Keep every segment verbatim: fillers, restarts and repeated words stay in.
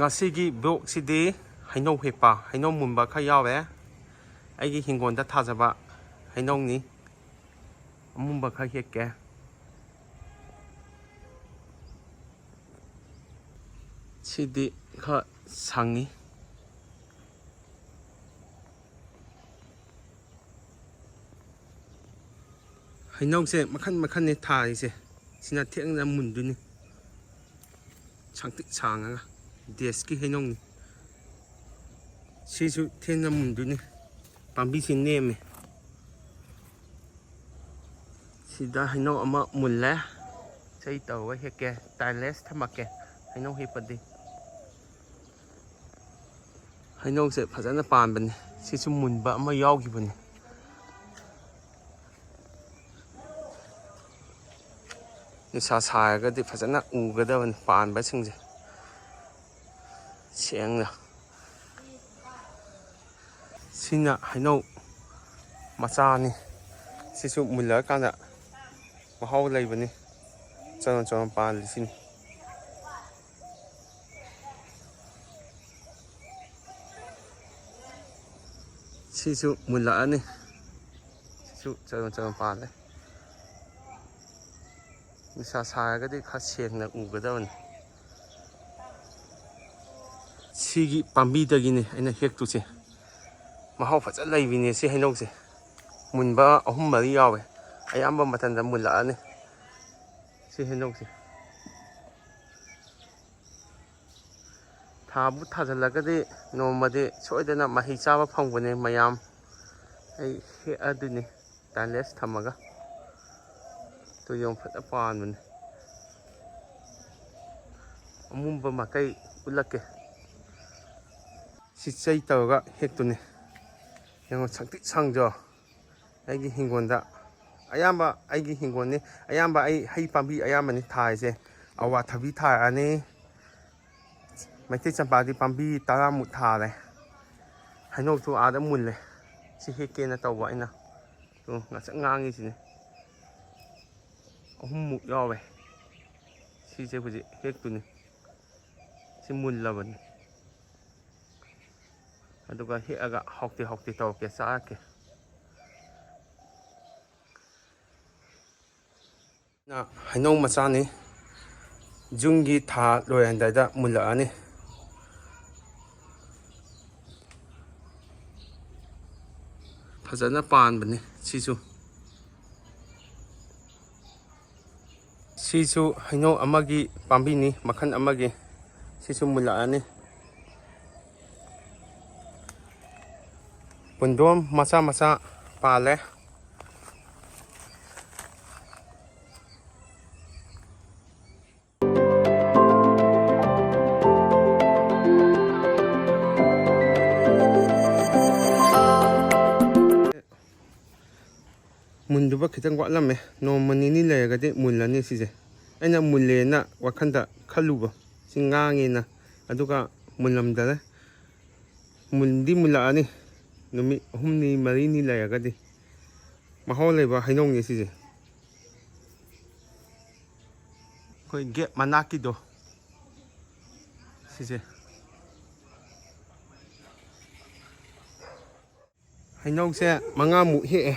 ꯉꯁꯤꯒꯤ ꯕ꯭ꯂꯣꯛꯁꯤꯗꯤ ꯍꯩꯅꯧ ꯍꯦꯛꯄ, ꯍꯩꯅꯧ ꯃꯨꯟꯕ ꯈꯔ ꯌꯥꯎꯔꯦ꯫ ꯑꯩꯒꯤ ꯍꯤꯡꯒꯣꯜꯗ ꯊꯥꯖꯕ ꯍꯩꯅꯧꯅꯤ꯫ ꯑꯃꯨꯟꯕ ꯈꯔ ꯍꯦꯛꯀꯦ꯫ ꯁꯤꯗꯤ ꯈꯔ ꯁꯪꯉꯤ꯫ ꯍꯩꯅꯧꯁꯦ ꯃꯈꯟ ꯃꯈꯟꯅꯤ ꯊꯥꯔꯤꯁꯦ꯫ ꯁꯤꯅ ꯊꯦꯡꯅ ꯃꯨꯟꯗꯣꯏꯅꯤ꯫ ꯁꯥꯡꯇ꯭ꯔꯤꯛ ꯁꯥꯡꯉꯒ ꯗꯦꯁꯀꯤ ꯍꯩꯅꯧꯅꯤ꯫ ꯁꯤꯁꯨ ꯊꯦꯡꯅ ꯃꯨꯟꯗꯣꯏꯅꯤ꯫ ꯄꯥꯝꯕꯤꯁꯤ ꯅꯦꯝꯃꯦ꯫ ꯁꯤꯗ ꯍꯩꯅꯧ ꯑꯃ ꯃꯨꯜꯂꯦ꯫ ꯆꯩ ꯇꯧꯔꯒ ꯍꯦꯛꯀꯦ꯫ ꯇꯥꯏꯂꯦꯁ ꯊꯝꯃꯛꯀꯦ꯫ ꯍꯩꯅꯧ ꯍꯦꯛꯄꯗꯤ꯫ ꯍꯩꯅꯧꯁꯦ ꯐꯖꯅ ꯄꯥꯟꯕꯅꯤ꯫ ꯁꯤꯁꯨ ꯃꯨꯟꯕ ꯑꯃ ꯌꯥꯎꯈꯤꯕꯅꯤ꯫ ꯅꯨꯡꯁꯥ ꯁꯥꯔꯒꯗꯤ ꯐꯖꯅ ꯎꯒꯗꯕꯅꯤ ꯄꯥꯟꯕꯁꯤꯡꯁꯦ ꯁꯦꯡꯅ꯫ ꯁꯤꯅ ꯍꯩꯅꯧ ꯃꯆꯥꯅꯤ꯫ ꯁꯤꯁꯨ ꯃꯨꯜꯂꯀꯥꯟꯗ ꯃꯍꯥꯎ ꯂꯩꯕꯅꯤ꯫ ꯆꯔꯣꯟ ꯆꯔꯣꯟ ꯄꯥꯜꯂꯤꯁꯤꯅꯤ꯫ ꯁꯤꯁꯨ ꯃꯨꯜꯂꯛꯑꯅꯤ꯫ ꯁꯤꯁꯨ ꯆꯔꯣꯟ ꯆꯔꯣꯟ ꯄꯥꯜꯂꯦ꯫ ꯅꯨꯡꯁꯥ ꯁꯥꯔꯒꯗꯤ ꯈꯔ ꯁꯦꯡꯅ ꯎꯒꯗꯕꯅꯤ꯫ ꯁꯤꯒꯤ ꯄꯥꯝꯕꯤꯗꯒꯤꯅꯤ ꯑꯩꯅ ꯍꯦꯛꯇꯣꯏꯁꯦ꯫ ꯃꯍꯥꯎ ꯐꯖꯅ ꯂꯩꯕꯤꯅꯦ ꯁꯤ ꯍꯩꯅꯧꯁꯦ꯫ ꯃꯨꯟꯕ ꯑꯍꯨꯝ ꯃꯔꯤ ꯌꯥꯎꯋꯦ꯫ ꯑꯌꯥꯝꯕ ꯃꯇꯝꯗ ꯃꯨꯜꯂꯛꯑꯅꯤ ꯁꯤ ꯍꯩꯅꯧꯁꯦ꯫ ꯊꯥꯕꯨ ꯊꯥꯖꯤꯜꯂꯒꯗꯤ ꯅꯣꯡꯃꯗꯤ ꯁꯣꯏꯗꯅ ꯃꯍꯩ ꯆꯥꯕ ꯐꯪꯕꯅꯦ ꯃꯌꯥꯝ꯫ ꯑꯩ ꯍꯦꯛꯑꯗꯣꯏꯅꯤ ꯇꯥꯏꯂꯦꯁ ꯊꯝꯃꯒ꯫ ꯇꯨ ꯌꯦꯡꯉꯨ, ꯐꯖꯅ ꯄꯥꯟꯕꯅꯦ꯫ ꯑꯃꯨꯟꯕ ꯃꯥꯏꯀꯩ ꯎꯠꯂꯛꯀꯦ꯫ ꯁꯤ ꯆꯩ ꯇꯧꯔꯒ ꯍꯦꯛꯇꯣꯏꯅꯤ꯫ ꯌꯦꯡꯉꯣ, ꯁꯪꯇ꯭ꯔꯤꯛ ꯁꯪꯗ꯭ꯔꯣ? ꯑꯩꯒꯤ ꯍꯤꯡꯒꯣꯜꯗ ꯑꯌꯥꯝꯕ ꯑꯩꯒꯤ ꯍꯤꯡꯒꯣꯜꯅꯤ꯫ ꯑꯌꯥꯝꯕ ꯑꯩ ꯍꯩ ꯄꯥꯝꯕꯤ ꯑꯌꯥꯝꯕꯅꯤ ꯊꯥꯔꯤꯁꯦ꯫ ꯑꯋꯥꯊꯕꯤ ꯊꯥꯔꯛꯑꯅꯤ꯫ ꯃꯩꯇꯩ ꯆꯝꯄ꯭ꯔꯥꯗꯤ ꯄꯥꯝꯕꯤ ꯇꯔꯥꯃꯨꯛ ꯊꯥꯔꯦ꯫ ꯍꯩꯅꯧꯁꯨ ꯑꯥꯗ ꯃꯨꯜꯂꯦ꯫ ꯁꯤ ꯍꯦꯛꯀꯦꯅ ꯇꯧꯕ ꯑꯩꯅ꯫ ꯇꯨ, ꯉꯁꯪ ꯉꯥꯡꯉꯤꯁꯤꯅꯤ꯫ ꯑꯍꯨꯝꯃꯨꯛ ꯌꯥꯎꯋꯦ꯫ ꯁꯤꯁꯦ ꯍꯧꯖꯤꯛ ꯍꯦꯛꯇꯣꯏꯅꯤ꯫ ꯁꯤ ꯃꯨꯜꯂꯕꯅꯤ꯫ ꯑꯗꯨꯒ ꯍꯦꯛꯑꯒ ꯍꯥꯎꯇꯦ ꯍꯥꯎꯇꯦ ꯇꯧꯔꯛꯀꯦ, ꯆꯥꯔꯛꯀꯦ꯫ ꯍꯩꯅꯧ ꯃꯆꯥꯅꯤ, ꯖꯨꯟꯒꯤ ꯊꯥ ꯂꯣꯏꯔꯝꯗꯥꯏꯗ ꯃꯨꯜꯂꯛꯑꯅꯤ꯫ ꯐꯖꯅ ꯄꯥꯟꯕꯅꯤ ꯁꯤꯁꯨ꯫ ꯁꯤꯁꯨ ꯍꯩꯅꯧ ꯑꯃꯒꯤ ꯄꯥꯝꯕꯤꯅꯤ, ꯃꯈꯜ ꯑꯃꯒꯤ꯫ ꯁꯤꯁꯨ ꯃꯨꯜꯂꯛꯑꯅꯤ꯫ ꯄꯨꯟꯗꯣꯝ ꯃꯆꯥ ꯃꯆꯥ ꯄꯥꯜꯂꯦ꯫ ꯃꯨꯟꯗꯨꯕ ꯈꯤꯇꯪ ꯋꯥꯠꯂꯝꯃꯦ꯫ ꯅꯣꯡꯃ ꯅꯤꯅꯤ ꯂꯩꯔꯒꯗꯤ ꯃꯨꯜꯂꯅꯤ ꯁꯤꯁꯦ꯫ ꯑꯩꯅ ꯃꯨꯜꯂꯦꯅ ꯋꯥꯈꯟꯗ ꯈꯜꯂꯨꯕ, ꯁꯤ ꯉꯥꯡꯉꯦꯅ, ꯑꯗꯨꯒ ꯃꯨꯜꯂꯝꯗꯔꯦ꯫ ꯃꯨꯟꯗꯤ ꯃꯨꯜꯂꯛꯑꯅꯤ, ꯅꯨꯃꯤꯠ ꯑꯍꯨꯝꯅꯤ ꯃꯔꯤꯅꯤ ꯂꯩꯔꯒꯗꯤ꯫ ꯃꯍꯥꯎ ꯂꯩꯕ ꯍꯩꯅꯧꯅꯤ ꯁꯤꯁꯦ꯫ ꯑꯩꯈꯣꯏ ꯒꯦꯠ ꯃꯅꯥꯛꯀꯤꯗꯣ ꯁꯤꯁꯦ꯫ ꯍꯩꯅꯧꯁꯦ ꯃꯉꯥꯃꯨꯛ ꯍꯦꯛꯑꯦ꯫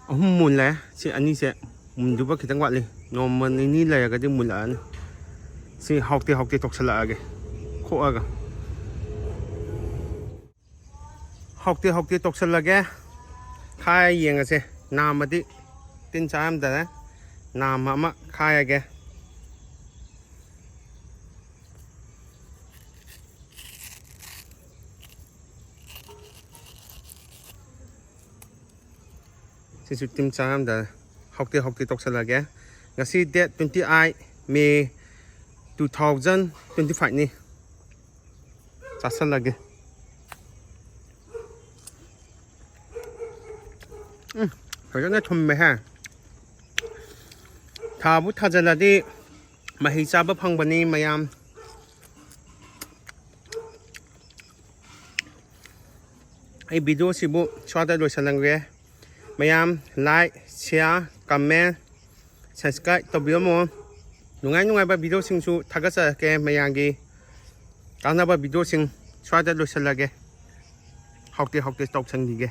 ꯑꯍꯨꯝ ꯃꯨꯜꯂꯦ꯫ ꯁꯤ ꯑꯅꯤꯁꯦ ꯃꯨꯟꯗꯨꯕ ꯈꯤꯇꯪ ꯋꯥꯠꯂꯤ꯫ ꯅꯣꯡꯃ ꯅꯤꯅꯤ ꯂꯩꯔꯒꯗꯤ ꯃꯨꯜꯂꯛꯑꯅꯤ꯫ ꯁꯤ ꯍꯥꯎꯇꯦ ꯍꯥꯎꯇꯦ ꯇꯧꯁꯜꯂꯛꯑꯒꯦ ꯈꯣꯛꯑꯒ꯫ ꯍꯥꯎꯇꯦ ꯍꯥꯎꯇꯦ ꯇꯧꯁꯜꯂꯒꯦ꯫ ꯈꯥꯏ ꯌꯦꯡꯉꯁꯦ꯫ ꯅꯥꯝꯃꯗꯤ ꯇꯤꯟ ꯆꯥꯔꯝꯗꯔꯦ꯫ ꯅꯥꯝꯃ ꯑꯃ ꯈꯥꯏꯔꯒꯦ꯫ ꯁꯤꯁꯨ ꯇꯤꯟ ꯆꯥꯔꯝꯗꯔꯦ꯫ ꯍꯥꯎꯇꯦ ꯍꯥꯎꯇꯦ ꯇꯧꯁꯜꯂꯒꯦ꯫ ꯉꯁꯤ date twenty eight May two thousand twenty five ꯅꯤ꯫ ꯆꯥꯁꯜꯂꯒꯦ꯫ ꯎꯝ, ꯐꯖꯅ ꯊꯨꯝꯃꯦꯍꯦ꯫ ꯊꯥꯕꯨ ꯊꯥꯖꯜꯂꯗꯤ ꯃꯍꯩ ꯆꯥꯕ ꯐꯪꯕꯅꯤ ꯃꯌꯥꯝ꯫ ꯑꯩ video ꯁꯤꯕꯨ ꯁ꯭ꯋꯥꯏꯗ ꯂꯣꯏꯁꯜꯂꯝꯒꯦ꯫ ꯃꯌꯥꯝ like, share, comment, subscribe ꯇꯧꯕꯤꯔꯝꯃꯣ꯫ ꯅꯨꯡꯉꯥꯏ ꯅꯨꯡꯉꯥꯏꯕ ꯚꯤꯗꯤꯑꯣꯁꯤꯡꯁꯨ ꯊꯥꯒꯠꯆꯔꯛꯀꯦ ꯃꯌꯥꯝꯒꯤ꯫ ꯀꯥꯟꯅꯕ ꯚꯤꯗꯤꯑꯣꯁꯤꯡ ꯁ꯭ꯋꯥꯏꯗ ꯂꯣꯏꯁꯤꯜꯂꯒꯦ꯫ ꯍꯥꯎꯇꯦ ꯍꯥꯎꯇꯦ ꯇꯧꯁꯟꯈꯤꯒꯦ꯫